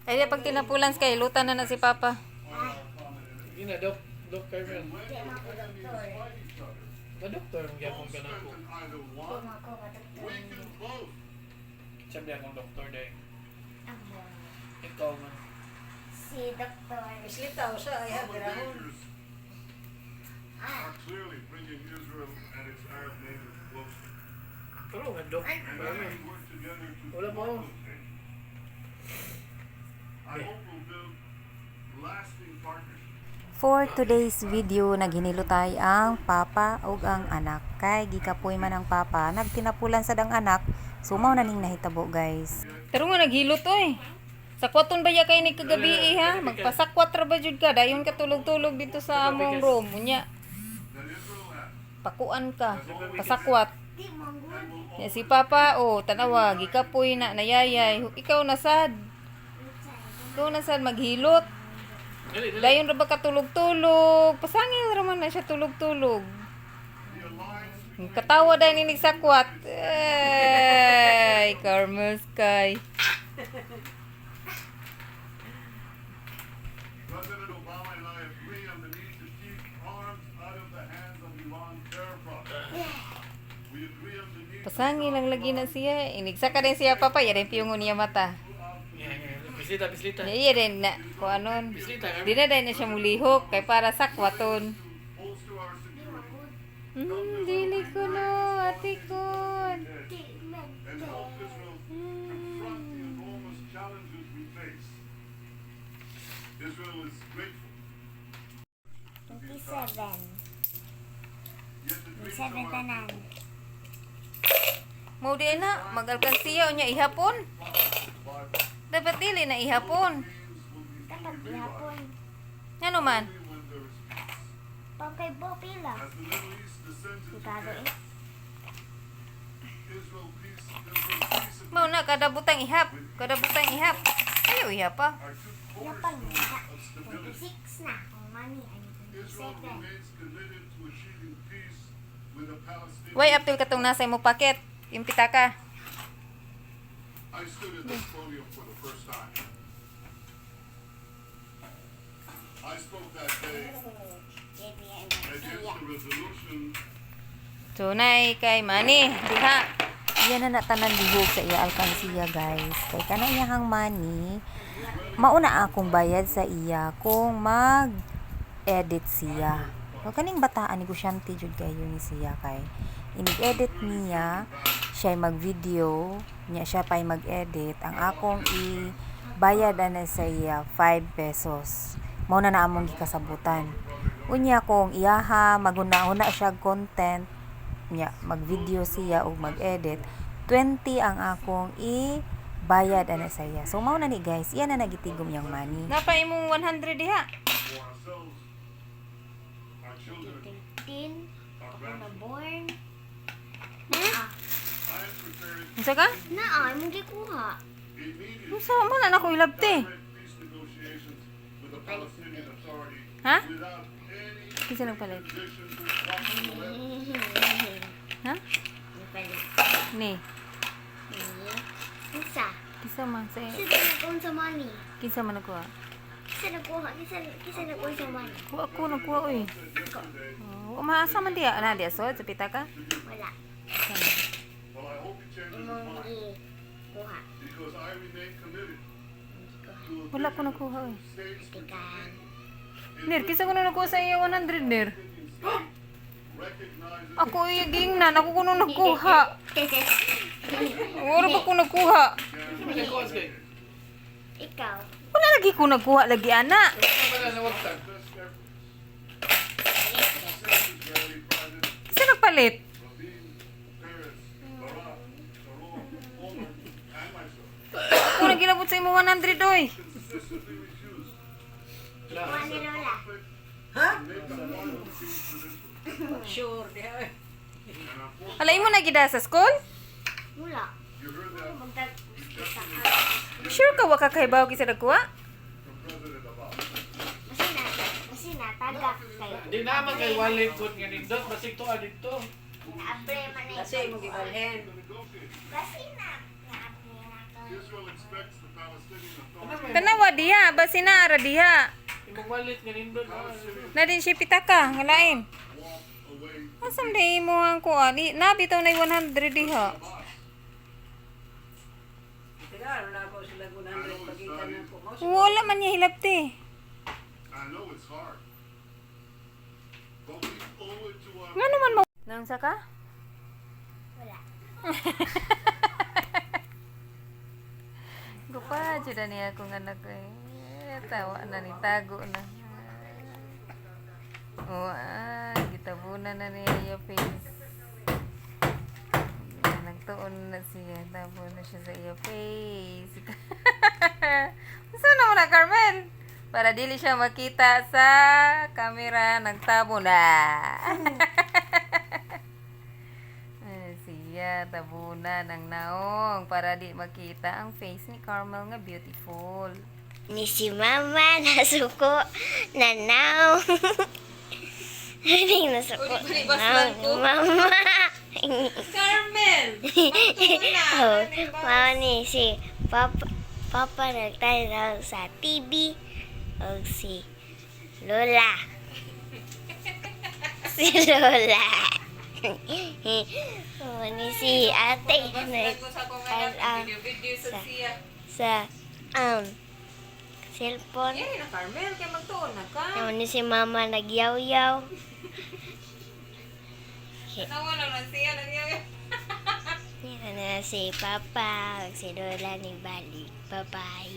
Ay, di, pag tinapulan kay lutan na na si Papa. Hindi na, Doc. Doc Carmel. Di man ko doktor. Ba-doktor ang gyapon ka na ko. Di man ko ka-doktor. Sabi akong doktor dahil. Amo. Ikaw man. Si doktor. Islitaw siya ay hagrahon. Ah, Are clearly bringing Israel and its Arab neighbors closer. Pero nga, Doc And Carmel. we work together to Wala pa thwart ako. those tensions. I hope we'll build lasting partnerships. For today's video, naghinilutay ang papa ug ang anak. Kay gikapoy man ang papa, nagtinapulan sad ang anak, sumaw na ning nahitabo, guys. Pero nga naghilot oy. Sakwaton ba ya kay ni kagabi eh, ha? Magpasakwat ra ba jud ka? Dayon ka tulog-tulog dito sa among room. Unya, That Israel has pakuan ka. Pasakwat. Di man good. Ya, si papa, oh, tanawa, gikapoy na, nayayay. Ikaw na sad. Ikaw na sad, maghilot. Dali, dali. Dayon ra ba ka tulog-tulog? Pasangil ra man na siya tulog-tulog. The alliance Ang Katawa dahil ni nagsakwat. Ay, Carmel Sky. President Obama and I agree on the need to keep arms out of the hands of Iran terror projects. We agree on the need to Pasangil lang lagi na siya. Inigsaka din siya, papa. Iya din piyungon niya mata. Yeah, yeah. Bislita, bislita. Iya din na. Kung anon. Bislita, Carmel. Di na dahil na siya mulihok. Kay para sakwaton. bolster our security Dili ko no, ate ko. Di man. and help Israel confront the enormous challenges we face. Israel is grateful. 27. Yet the dreams of 27 our tanan. Mo di na, magalkansiya niya ihapon. Dapat dili na ihapon. dreams will be Dapat gihapon. Ngano man? only when there is peace. Pangkay bo pila. As the Middle East descends into Sigado eh. chaos, Israel peace, Israel's peace Mao na kada butang ihap, kada butang ihap. Ayo ihap pa. are two Lapang cornerstones na. of stability. 26 na. Ang money ay Israel 27. remains committed to achieving peace with the Palestinian. Way apil katong nasa imo paket. Yung pitaka. I stood at this podium for the first time. I spoke that day against the resolution Tunay kay Manny diha. Iya na natanan lihok sa iya alkansiya, guys. Kay kana iyahang money, mauna akong bayad sa iya kung mag edit siya. So, kaning bataan negosyante jud kayo ni siya kay inig-edit niya, siya mag-video, niya siya pa'y mag-edit. Ang akong i-bayad ana sa iya 5 pesos. Mao na na among gikasabutan. Unya kung iyaha maguna-una siya og content niya, mag-video siya og mag-edit, 20 ang akong i-bayad ana sa iya. So mao na ni, guys, iya na nagitigom yang money. Napa imong 100 diha? for ourselves, our children, 13. our Ako na grandchildren. born. Hmm? I am preparing Unsa ka? Naa, imong gikuha. immediate Unsa man na nako ilabte? direct peace negotiations with the Palestinian Authority Ha? without any Kinsa nagpalit? conditions whatsoever. Ha? Nipalit. Ni. Ni. Unsa? Kinsa man sa Kisa nagkuha sa money? Kinsa man nagkuha? Kisa nagkuha? Kisa nagkuha sa money? Kuha ko nagkuha oy. Oh, umaasa man diha ana diha so sa pitaka. Wala. Asa man? Well, I hope he changes his Imong mind gikuha. because I remain committed Imong gikuha. to a Wala ko vision nakuha oy. of states for Tika. Ner, kinsa ko na nakuha sa iya 100, ner? recognizes Ako iya gingnan, ako kuno nagkuha. Wala ba ko nagkuha? Ano ko kay? Ikaw. Wala lagi ko nagkuha lagi ana. Ano ba na nawagtag? best efforts. Since Israeli Prime Minister Kinsa nagpalit? Rabin, Peres, Barak, Sharon, Omer, and myself Ako na gilabot sa imo 100 oy. consistently refused Kuha ni Lola. Ha? to make a final peace with Israel. Sure diha oy. And unfortunately, Hala imo na gida sa school? Wala. you heard that Magdag kita ka. Sure ka wa ka kahibaw kinsa nagkuha? from President Abbas. Basi na tagak kayo. Di naman kay wallet ko nga nindot basig to dito. Naabre man na Kasi imong gibalhin. The negotiators, Basi na. Naabre na ka. Israel expects the Palestinian Authority Tanawa diha, basi na ara diha. Imong wallet nga nindot. Ah. Na din siya pitaka, nga lain. Walk away Asam di imo ang kuan? Na bitaw na 100 diha. Tagaan na ako sila 100 pagikan na ko. Mao Wala man niya hilabti. I know it's hard. But we owe it to our Nga naman mo. Nang ka? Wala. Gupa, jud niya akong anak eh. Tawa na ni tago na. Oh, gitabunan na niya iya face. Nagtuon na siya. Tabon na siya sa iya face. Saan na mo na, Carmel? Para dili siya makita sa camera, nagtabo na. Ay, siya, tabunan ang naong para di makita ang face ni Carmel nga beautiful. Ni si mama nasuko na now. Hindi nasuko na now ni mama. Carmel! Oh, mama ni si papa, papa nagtanaw sa TV o si Lola. Si Lola. Oh, ni si ate nagtanaw Video-video sa sa cellphone. Yan na, Carmel. Kaya magtuon na ka. Naman ni si mama nagyaw-yaw. Tawa naman siya. Nagyaw. Yan na si papa, si Lola ni balik. Bye-bye.